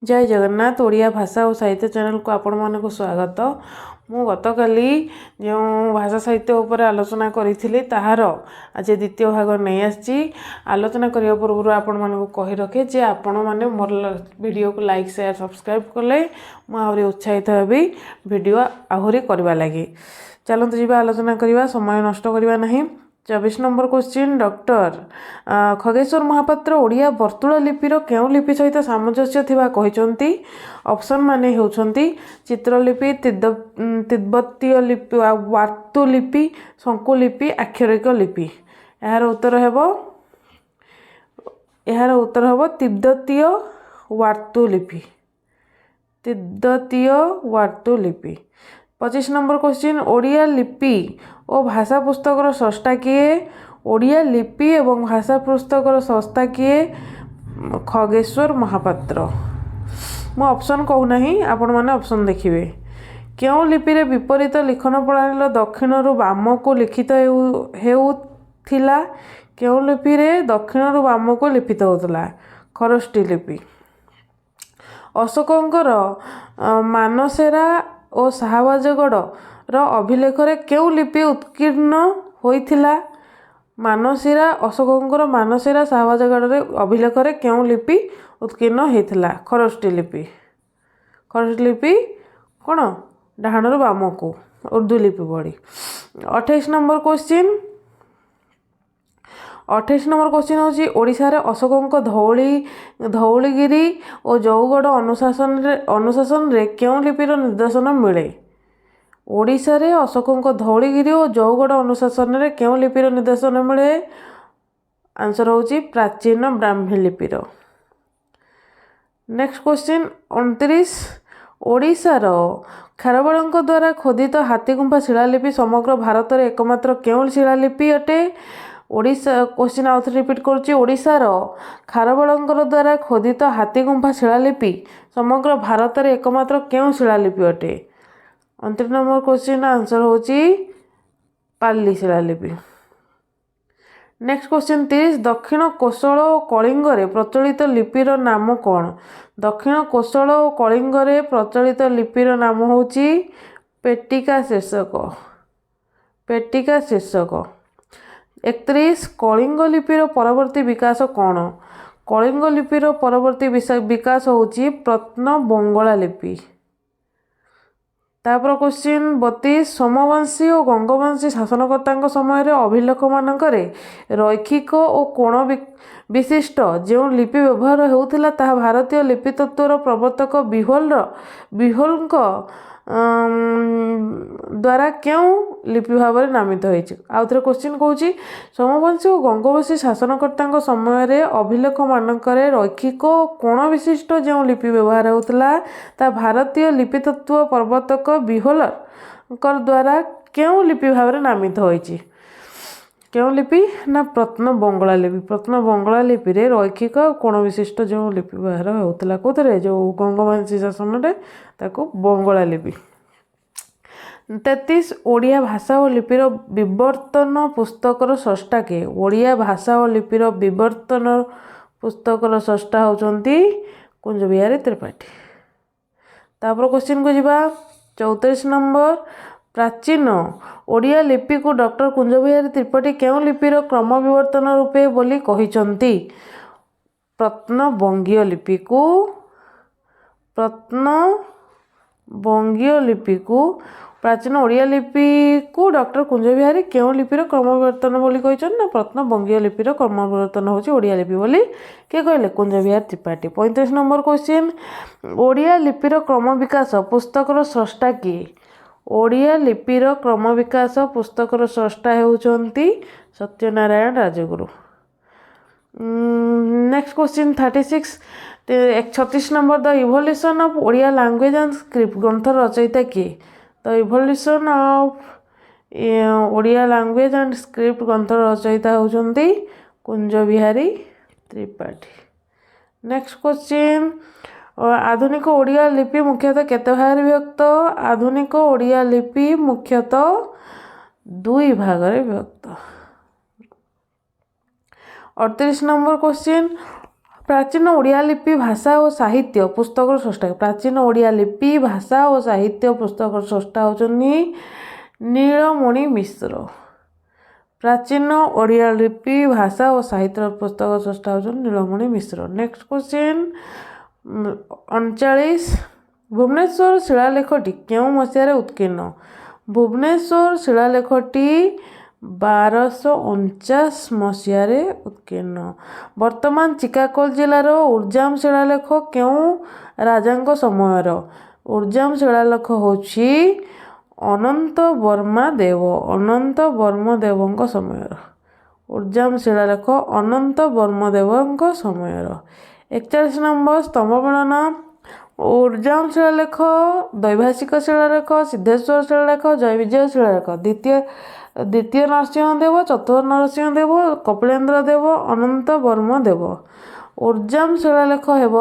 ଜୟ ଜଗନ୍ନାଥ। ଓଡ଼ିଆ ଭାଷା ଓ ସାହିତ୍ୟ ଚ୍ୟାନେଲକୁ ଆପଣମାନଙ୍କୁ ସ୍ୱାଗତ। ମୁଁ ଗତକାଲି ଯେଉଁ ଭାଷା ସାହିତ୍ୟ ଉପରେ ଆଲୋଚନା କରିଥିଲି, ତାହାର ଆଜି ଦ୍ୱିତୀୟ ଭାଗ ନେଇ ଆସିଛି। ଆଲୋଚନା କରିବା ପୂର୍ବରୁ ଆପଣମାନଙ୍କୁ କହି ରଖେ ଯେ ଆପଣମାନେ ମୋର ଭିଡ଼ିଓକୁ ଲାଇକ୍, ସେୟାର, ସବସ୍କ୍ରାଇବ୍ କଲେ ମୁଁ ଆହୁରି ଉତ୍ସାହିତ ହେବି ଭିଡ଼ିଓ ଆହୁରି କରିବା ଲାଗି। ଚାଲନ୍ତୁ ଯିବା, ଆଲୋଚନା କରିବା, ସମୟ ନଷ୍ଟ କରିବା ନାହିଁ। 24 number question, doctor Khageswar Mahapatra Odia ବର୍ତ୍ତୁଳ ଲିପିର କେଉଁ ଲିପି ସହିତ ସାମଞ୍ଜସ୍ୟ ଥିବା କହିଛନ୍ତି? ଅପସନ୍ ମାନେ ହେଉଛନ୍ତି ଚିତ୍ରଲିପି, ତିବ୍ବତୀୟ ଲିପି, ୱାର୍ତ୍ତୁ ଲିପି, ଶଙ୍କୁ ଲିପି, ଆକ୍ଷରିକ ଲିପି। ଏହାର ଉତ୍ତର ହେବ ତିବ୍ଦତୀୟ ୱାର୍ତ୍ତୁ ଲିପି, ତିବ୍ଦତୀୟ ୱାର୍ତ୍ତୁ ଲିପି। 25 ନମ୍ବର କ୍ୱେଶ୍ଚିନ୍, ଓଡ଼ିଆ ଲିପି ଓ ଭାଷା ପୁସ୍ତକର ସ୍ରଷ୍ଟା କିଏ? ଓଡ଼ିଆ ଲିପି ଏବଂ ଭାଷା ପୁସ୍ତକର ସ୍ରଷ୍ଟା କିଏ? ଖଗେଶ୍ୱର ମହାପାତ୍ର। ମୁଁ ଅପସନ୍ କହୁନାହିଁ, ଆପଣମାନେ ଅପସନ୍ ଦେଖିବେ। କେଉଁ ଲିପିରେ ବିପରୀତ ଲିଖନ ପ୍ରଣାଳୀର ଦକ୍ଷିଣରୁ ବାମକୁ ଲିଖିତ ହେଉଥିଲା? କେଉଁ ଲିପିରେ ଦକ୍ଷିଣରୁ ବାମକୁ ଲିଖିତ ହେଉଥିଲା? ଖରୋଷ୍ଠୀ ଲିପି। ଅଶୋକଙ୍କର ମାନସେରା ଓ ଶାହବାଜଗଡ଼ର ଅଭିଲେଖରେ କେଉଁ ଲିପି ଉତ୍କୀର୍ଣ୍ଣ ହୋଇଥିଲା? ଅଶୋକଙ୍କର ମାନସେରା, ଶାହବାଜଗଡ଼ରେ ଅଭିଲେଖରେ କେଉଁ ଲିପି ଉତ୍କୀର୍ଣ୍ଣ ହୋଇଥିଲା? ଖରୋଷ୍ଠୀ ଲିପି। ଖରୋଷ୍ଠୀ ଲିପି କ'ଣ? ଡାହାଣରୁ ବାମକୁ, ଉର୍ଦ୍ଦୁ ଲିପି ଭଳି। 28 ନମ୍ବର କ୍ୱେଶ୍ଚିନ୍। 28 ନମ୍ବର କ୍ୱେଶ୍ଚିନ୍ ହେଉଛି, ଓଡ଼ିଶାରେ ଅଶୋକଙ୍କ ଧଉଳିଗିରି ଓ ଜଉଗଡ଼ ଅନୁଶାସନରେ କେଉଁ ଲିପିର ନିଦର୍ଶନ ମିଳେ? ଓଡ଼ିଶାରେ ଅଶୋକଙ୍କ ଧଉଳିଗିରି ଓ ଜଉଗଡ଼ ଅନୁଶାସନରେ କେଉଁ ଲିପିର ନିଦର୍ଶନ ମିଳେ? ଆନ୍ସର୍ ହେଉଛି ପ୍ରାଚୀନ ବ୍ରାହ୍ମୀ ଲିପିର। ନେକ୍ସଟ କ୍ୱେଶ୍ଚିନ୍ 29, ଓଡ଼ିଶାର ଖାରବେଳଙ୍କ ଦ୍ୱାରା ଖୋଦିତ ହାତୀଗୁମ୍ଫା ଶିଳାଲିପି ସମଗ୍ର ଭାରତରେ ଏକମାତ୍ର କେଉଁ ଶିଳାଲିପି ଅଟେ? ଓଡ଼ିଶା କ୍ୱେଶ୍ଚିନ୍ ଆଉ ଥରେ ରିପିଟ୍ କରୁଛି। ଓଡ଼ିଶାର ଖାରବେଳଙ୍କର ଦ୍ୱାରା ଖୋଦିତ ହାତୀଗୁମ୍ଫା ଶିଳାଲିପି ସମଗ୍ର ଭାରତରେ ଏକମାତ୍ର କେଉଁ ଶିଳାଲିପି ଅଟେ? 29 ନମ୍ବର କ୍ୱେଶ୍ଚିନ୍ ଆନ୍ସର୍ ହେଉଛି ପାଲି ଶିଳାଲିପି। ନେକ୍ସଟ କ୍ୱେଶ୍ଚିନ୍ 30, ଦକ୍ଷିଣ କୋଶଳ ଓ କଳିଙ୍ଗରେ ପ୍ରଚଳିତ ଲିପିର ନାମ କ'ଣ? ଦକ୍ଷିଣ କୋଶଳ ଓ କଳିଙ୍ଗରେ ପ୍ରଚଳିତ ଲିପିର ନାମ ହେଉଛି ପେଟିକା ଶୀର୍ଷକ, ପେଟିକା ଶୀର୍ଷକ। 31, କଳିଙ୍ଗ ଲିପିର ପରବର୍ତ୍ତୀ ବିକାଶ କ'ଣ? କଳିଙ୍ଗ ଲିପିର ପରବର୍ତ୍ତୀ ବିକାଶ ହେଉଛି ପ୍ରତ୍ନ ବଙ୍ଗଳା ଲିପି। ତାପରେ କ୍ୱେଶ୍ଚିନ୍ 32, ସୋମବଂଶୀ ଓ ଗଙ୍ଗବଂଶୀ ଶାସନକର୍ତ୍ତାଙ୍କ ସମୟରେ ଅଭିଲେଖମାନଙ୍କରେ ରୈଖିକ ଓ କୋଣ ବିଶିଷ୍ଟ ଯେଉଁ ଲିପି ବ୍ୟବହାର ହେଉଥିଲା, ତାହା ଭାରତୀୟ ଲିପି ତତ୍ତ୍ୱର ପ୍ରବର୍ତ୍ତକ ବିହୋଲଙ୍କ ଦ୍ୱାରା କେଉଁ ଲିପି ଭାବରେ ନାମିତ ହୋଇଛି? ଆଉ ଥରେ କ୍ୱେଶ୍ଚିନ୍ କହୁଛି। ସୋମବଂଶୀ ଓ ଗଙ୍ଗବଂଶୀ ଶାସନକର୍ତ୍ତାଙ୍କ ସମୟରେ ଅଭିଲେଖମାନଙ୍କରେ ରୈଖିକ ଓ କୋଣ ବିଶିଷ୍ଟ ଯେଉଁ ଲିପି ବ୍ୟବହାର ହେଉଥିଲା, ତାହା ଭାରତୀୟ ଲିପି ତତ୍ତ୍ୱ ପ୍ରବର୍ତ୍ତକ ବିହୋଲରଙ୍କ ଦ୍ୱାରା କେଉଁ ଲିପି ଭାବରେ ନାମିତ ହୋଇଛି? କେଉଁ ଲିପି ନା ପ୍ରତ୍ନ ବଙ୍ଗଳା ଲିପି। ପ୍ରତ୍ନ ବଙ୍ଗଳା ଲିପିରେ ରୈଖିକ ଆଉ କୋଣ ବିଶିଷ୍ଟ ଯେଉଁ ଲିପି ବ୍ୟବହାର ହେଉଥିଲା, କେଉଁଥିରେ? ଯେଉଁ ଗଙ୍ଗବଂଶୀ ଶାସନରେ, ତାକୁ ବଙ୍ଗଳା ଲିପି। 33, ଓଡ଼ିଆ ଭାଷା ଓ ଲିପିର ବିବର୍ତ୍ତନ ପୁସ୍ତକର ସ୍ରଷ୍ଟା କିଏ? ଓଡ଼ିଆ ଭାଷା ଓ ଲିପିର ବିବର୍ତ୍ତନ ପୁସ୍ତକର ସ୍ରଷ୍ଟା ହେଉଛନ୍ତି କୁଞ୍ଜବିହାରୀ ତ୍ରିପାଠୀ। ତାପରେ କ୍ୱେଶ୍ଚିନ୍କୁ ଯିବା, 34 ନମ୍ବର, ପ୍ରାଚୀନ ଓଡ଼ିଆ ଲିପିକୁ ଡକ୍ଟର କୁଞ୍ଜବିହାରୀ ତ୍ରିପାଠୀ କେଉଁ ଲିପିର କ୍ରମ ବିବର୍ତ୍ତନ ରୂପେ ବୋଲି କହିଛନ୍ତି? ପ୍ରତ୍ନ ବଙ୍ଗୀୟ ଲିପିକୁ, ପ୍ରତ୍ନ ବଙ୍ଗୀୟ ଲିପିକୁ। ପ୍ରାଚୀନ ଓଡ଼ିଆ ଲିପିକୁ ଡକ୍ଟର କୁଞ୍ଜବିହାରୀ କେଉଁ ଲିପିର କ୍ରମ ବିବର୍ତ୍ତନ ବୋଲି କହିଛନ୍ତି ନା ପ୍ରତ୍ନ ବଙ୍ଗୀୟ ଲିପିର କ୍ରମ ବିବର୍ତ୍ତନ ହେଉଛି ଓଡ଼ିଆ ଲିପି ବୋଲି କିଏ କହିଲେ? କୁଞ୍ଜବିହାରୀ ତ୍ରିପାଠୀ। 35 ନମ୍ବର କ୍ୱେଶ୍ଚିନ୍, ଓଡ଼ିଆ ଲିପିର କ୍ରମ ବିକାଶ ପୁସ୍ତକର ସ୍ରଷ୍ଟା କିଏ? ଓଡ଼ିଆ ଲିପିର କ୍ରମ ବିକାଶ ପୁସ୍ତକର ସ୍ରଷ୍ଟା ହେଉଛନ୍ତି Satyanarayan Rajguru. Next question 36, 36 number, The Evolution of Odia Language and Script ଗ୍ରନ୍ଥର ରଚୟିତା କିଏ? The Evolution of Odia Language and Script ଗ୍ରନ୍ଥର ରଚୟିତା ହେଉଛନ୍ତି କୁଞ୍ଜବିହାରୀ ତ୍ରିପାଠୀ। ନେକ୍ସଟ କ୍ୱେଶ୍ଚିନ୍, ଆଧୁନିକ ଓଡ଼ିଆ ଲିପି ମୁଖ୍ୟତଃ କେତେ ଭାଗରେ ବିଭକ୍ତ? ଆଧୁନିକ ଓଡ଼ିଆ ଲିପି ମୁଖ୍ୟତଃ ଦୁଇ ଭାଗରେ ବିଭକ୍ତ। 38 ନମ୍ବର କ୍ୱେଶ୍ଚିନ୍, ପ୍ରାଚୀନ ଓଡ଼ିଆ ଲିପି ଭାଷା ଓ ସାହିତ୍ୟ ପୁସ୍ତକର ସ୍ରଷ୍ଟା? ପ୍ରାଚୀନ ଓଡ଼ିଆ ଲିପି ଭାଷା ଓ ସାହିତ୍ୟ ପୁସ୍ତକର ସ୍ରଷ୍ଟା ହେଉଛନ୍ତି ନୀଳମଣି ମିଶ୍ର। ପ୍ରାଚୀନ ଓଡ଼ିଆ ଲିପି ଭାଷା ଓ ସାହିତ୍ୟ ପୁସ୍ତକ ସ୍ରଷ୍ଟା ହେଉଛନ୍ତି ନୀଳମଣି ମିଶ୍ର। ନେକ୍ସଟ କ୍ୱେଶ୍ଚିନ୍ 39, ଭୁବନେଶ୍ୱର ଶିଳାଲେଖଟି କେଉଁ ମସିହାରେ ଉତ୍କୀର୍ଣ୍ଣ? ଭୁବନେଶ୍ୱର ଶିଳାଲେଖଟି 1249 ମସିହାରେ ଉତ୍କୀର୍ଣ୍ଣ। ବର୍ତ୍ତମାନ ଚିକାକୋଲ ଜିଲ୍ଲାର ଉର୍ଜାମ ଶିଳାଲେଖ କେଉଁ ରାଜାଙ୍କ ସମୟର? ଉର୍ଜାମ ଶିଳାଲେଖ ହେଉଛି ଅନନ୍ତ ବର୍ମା ଦେବ, ଅନନ୍ତ ବର୍ମଦେବଙ୍କ ସମୟର। ଉର୍ଜାମ ଶିଳାଲେଖ ଅନନ୍ତ ବର୍ମଦେବଙ୍କ ସମୟର। 41 ନମ୍ବର, ସ୍ତମ୍ଭ ମିଳନ, ଉର୍ଜାମ ଶିଳାଲେଖ, ଦୈଭାଷିକ ଶିଳାଲେଖ, ସିଦ୍ଧେଶ୍ୱର ଶିଳାଲେଖ, ଜୟବିଜୟ ଶିଳାଲେଖ, ଦ୍ୱିତୀୟ ନରସିଂହ ଦେବ, ଚତୁର୍ଥ ନରସିଂହ ଦେବ, କପିଳେନ୍ଦ୍ର ଦେବ, ଅନନ୍ତ ବର୍ମ ଦେବ। ଉର୍ଜାମ ଶିଳାଲେଖ ହେବ।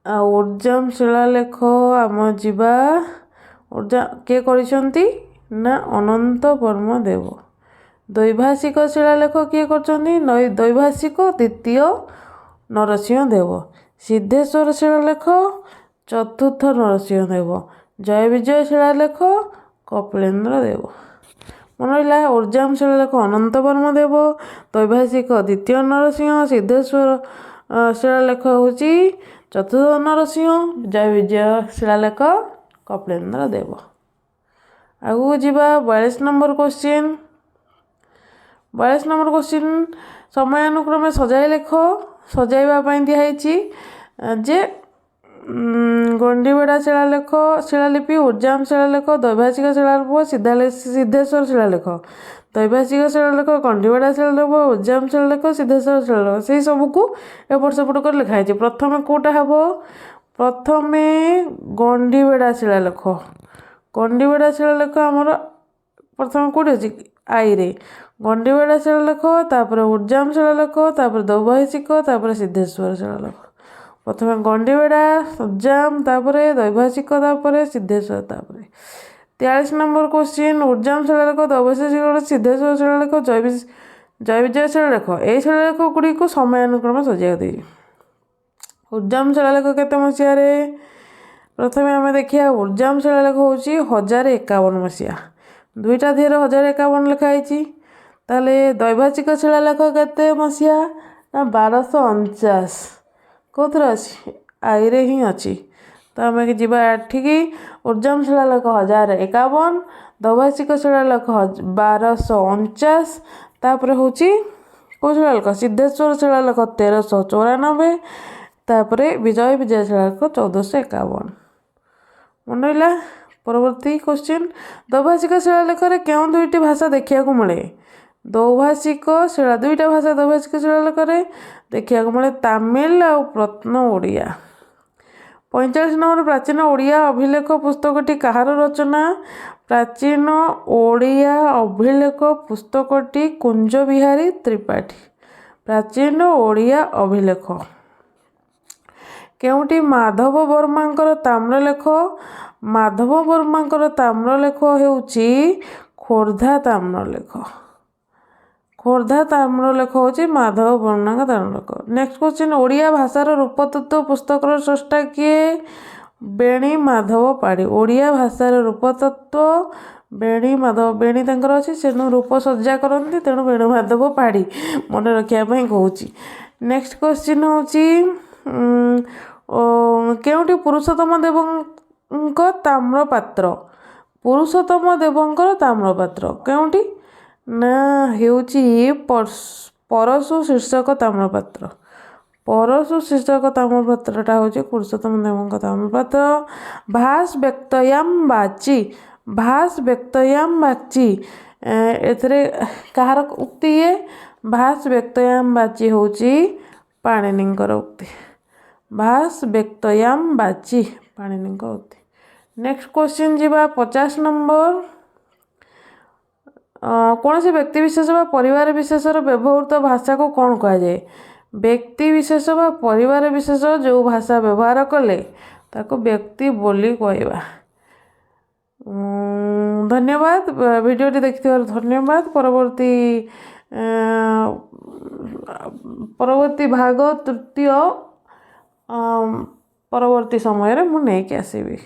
ଆଉ ଉର୍ଜାମ ଶିଳାଲେଖ ଆମ ଯିବା, ଉର୍ଜା କିଏ କରିଛନ୍ତି ନା ଅନନ୍ତ ବର୍ମ ଦେବ। ଦୈଭାଷିକ ଶିଳାଲେଖ କିଏ କରିଛନ୍ତି? ଦୈଭାଷିକ ଦ୍ୱିତୀୟ ନରସିଂହ ଦେବ। ସିଦ୍ଧେଶ୍ୱର ଶିଳାଲେଖ ଚତୁର୍ଥ ନରସିଂହ ଦେବ। ଜୟ ବିଜୟ ଶିଳାଲେଖ କପିଳେନ୍ଦ୍ର ଦେବ। ମନେ ରହିଲା? ଉର୍ଜାମ ଶିଳାଲେଖ ଅନନ୍ତ ବର୍ମ ଦେବ, ଦୈଭାଷିକ ଦ୍ୱିତୀୟ ନରସିଂହ, ସିଦ୍ଧେଶ୍ୱର ଶିଳାଲେଖ ହେଉଛି ଚତୁର୍ଥ ନରସିଂହ, ଜୟ ବିଜୟ ଶିଳାଲେଖ କପିଳେନ୍ଦ୍ର ଦେବ। ଆଗକୁ ଯିବା, 42 ନମ୍ବର କ୍ୱେଶ୍ଚିନ୍। 42 ନମ୍ବର କ୍ୱେଶ୍ଚିନ୍, ସମୟାନୁକ୍ରମେ ସଜାଇ ଲେଖ। ସଜାଇବା ପାଇଁ ଦିଆହେଇଛି ଯେ ଗଣ୍ଡିବେଡ଼ା ଶିଳାଲେଖ ଶିଳାଲିପି, ଉର୍ଜାମ ଶିଳାଲେଖ, ଦୈଭାଷିକ ଶିଳାଲେଖ, ସିଦ୍ଧେଶ୍ୱର ଶିଳାଲେଖ। ଦୈଭାଷିକ ଶିଳାଲେଖ, ଗଣ୍ଡିବେଡ଼ା ଶିଳାଲେଖ, ଉର୍ଜାମ ଶିଳାଲେଖ, ସିଦ୍ଧେଶ୍ୱର ଶିଳାଲେଖ, ସେଇ ସବୁକୁ ଏପଟ ସେପଟ କରି ଲେଖା ହେଇଛି। ପ୍ରଥମେ କେଉଁଟା ହେବ? ପ୍ରଥମେ ଗଣ୍ଡିବେଡ଼ା ଶିଳାଲେଖ। ଗଣ୍ଡିବେଡ଼ା ଶିଳାଲେଖ ଆମର ପ୍ରଥମେ କେଉଁଠି ଅଛି? ଆଇରେ। ଗଣ୍ଡିବେଡ଼ା ଶିଳାଲେଖ, ତାପରେ ଉର୍ଜାମ ଶିଳାଲେଖ, ତାପରେ ଦୈଭାଷିକ, ତାପରେ ସିଦ୍ଧେଶ୍ୱର ଶିଳାଲେଖ। ପ୍ରଥମେ ଗଣ୍ଡିବେଡ଼ା, ଉର୍ଜାମ, ତାପରେ ଦୈଭାଷିକ, ତାପରେ ସିଦ୍ଧେଶ୍ୱର ତାପରେ। 43 ନମ୍ବର କ୍ୱେଶ୍ଚିନ୍, ଉର୍ଜାମ ଶିଳାଲେଖ, ଦୈଭାଷିକ ଶିଳାଲେଖ, ସିଦ୍ଧେଶ୍ୱର ଶିଳାଲେଖ, ଜୟବିଜୟ ଶିଳାଲେଖ, ଏହି ଶିଳାଲେଖ ଗୁଡ଼ିକୁ ସମୟାନୁକ୍ରମେ ସଜାଇବାକୁ ଦେଇଛି। ଉର୍ଜାମ ଶିଳାଲେଖ କେତେ ମସିହାରେ? ପ୍ରଥମେ ଆମେ ଦେଖିବା, ଉର୍ଜାମ ଶିଳାଲେଖ ହେଉଛି 1051 ମସିହା। ଦୁଇଟା ଦେହରେ 1051 ଲେଖା ହେଇଛି। ତାହେଲେ ଦୈଭାଷିକ ଶିଳାଲେଖ କେତେ ମସିହା ନା 1249। କେଉଁଥିରେ ଅଛି? ଆଇରେ ହିଁ ଅଛି। ତ ଆମେ ଯିବା ଏଠିକି। ଉର୍ଜାମ ଶିଳାଲେଖ 1051, ଦୈଭାଷିକ ଶିଳାଲେଖ 1249, ତାପରେ ହେଉଛି କେଉଁ ଶିଳାଲେଖ? ସିଦ୍ଧେଶ୍ୱର ଶିଳାଲେଖ 1394, ତାପରେ ବିଜୟ ଶିଳାଲେଖ 1451। ମନେ ରହିଲା? ପରବର୍ତ୍ତୀ କ୍ୱେଶ୍ଚିନ୍, ଦୈଭାଷିକ ଶିଳାଲେଖରେ କେଉଁ ଦୁଇଟି ଭାଷା ଦେଖିବାକୁ ମିଳେ? ଦୈଭାଷିକ ଶିଳା ଦୁଇଟା ଭାଷା ଦୈଭାଷିକ ଶିଳାଲେଖରେ ଦେଖିବାକୁ ମିଳେ, ତାମିଲ ଆଉ ପ୍ରତ୍ନ ଓଡ଼ିଆ। 45 ନମ୍ବର, ପ୍ରାଚୀନ ଓଡ଼ିଆ ଅଭିଲେଖ ପୁସ୍ତକଟି କାହାର ରଚନା? ପ୍ରାଚୀନ ଓଡ଼ିଆ ଅଭିଲେଖ ପୁସ୍ତକଟି କୁଞ୍ଜ ବିହାରୀ ତ୍ରିପାଠୀ। ପ୍ରାଚୀନ ଓଡ଼ିଆ ଅଭିଲେଖ। କେଉଁଟି ମାଧବ ବର୍ମାଙ୍କର ତାମ୍ରଲେଖ? ମାଧବ ବର୍ମାଙ୍କର ତାମ୍ରଲେଖ ହେଉଛି ଖୋର୍ଦ୍ଧା ତାମ୍ରଲେଖ। ଖୋର୍ଦ୍ଧା ତାମ୍ରଲେଖ ହେଉଛି ମାଧବ ବର୍ମାଙ୍କ ତାମ୍ରଲେଖ। ନେକ୍ସଟ କ୍ୱେଶ୍ଚିନ୍, ଓଡ଼ିଆ ଭାଷାର ରୂପତତ୍ତ୍ୱ ପୁସ୍ତକର ସ୍ରଷ୍ଟା କିଏ? ବେଣୀ ମାଧବ ପାଢ଼ୀ। ଓଡ଼ିଆ ଭାଷାର ରୂପତତ୍ତ୍ୱ ବେଣୀ ମାଧବ, ବେଣୀ ତାଙ୍କର ଅଛି, ସେଣୁ ରୂପ ସଜ୍ଜା କରନ୍ତି, ତେଣୁ ବେଣୀ ମାଧବ ପାଢ଼ୀ ମନେ ରଖିବା ପାଇଁ କହୁଛି। ନେକ୍ସଟ କ୍ୱେଶ୍ଚିନ୍ ହେଉଛି, କେଉଁଠି ପୁରୁଷୋତ୍ତମ ଦେବଙ୍କ ତାମ୍ରପାତ୍ର? ପୁରୁଷୋତ୍ତମ ଦେବଙ୍କର ତାମ୍ରପାତ୍ର କେଉଁଠି ନା ହେଉଛି ପରଶୁ ଶୀର୍ଷକ ତାମ୍ରପାତ୍ର। ପରଶୁ ଶୀର୍ଷକ ତାମ୍ରପତ୍ରଟା ହେଉଛି ପୁରୁଷୋତ୍ତମ ଦେବଙ୍କ ତାମ୍ରପାତ୍ର। ଭାସ ବ୍ୟକ୍ତୟାମ ବାଚି, ଭାସ ବ୍ୟକ୍ତୟାମ ବାଚି, ଏଥିରେ କାହାର ଉକ୍ତି ଇଏ? ଭାସ ବ୍ୟକ୍ତୟାମ ବାଚି ହେଉଛି ପାଣିନୀଙ୍କର ଉକ୍ତି। ଭାସ ବ୍ୟକ୍ତୟାମ ବାଚି ପାଣିନୀଙ୍କ ଉକ୍ତି। ନେକ୍ସଟ କ୍ୱେଶ୍ଚିନ୍ ଯିବା, 50 ନମ୍ବର, କୌଣସି ବ୍ୟକ୍ତି ବିଶେଷ ବା ପରିବାର ବିଶେଷର ବ୍ୟବହୃତ ଭାଷାକୁ କ'ଣ କୁହାଯାଏ? ବ୍ୟକ୍ତି ବିଶେଷ ବା ପରିବାର ବିଶେଷ ଯେଉଁ ଭାଷା ବ୍ୟବହାର କଲେ ତାକୁ ବ୍ୟକ୍ତି ବୋଲି କହିବା। ଧନ୍ୟବାଦ, ଭିଡ଼ିଓଟି ଦେଖିଥିବାରୁ ଧନ୍ୟବାଦ। ପରବର୍ତ୍ତୀ ପରବର୍ତ୍ତୀ ଭାଗ ତୃତୀୟ ପରବର୍ତ୍ତୀ ସମୟରେ ମୁଁ ନେଇକି ଆସିବି।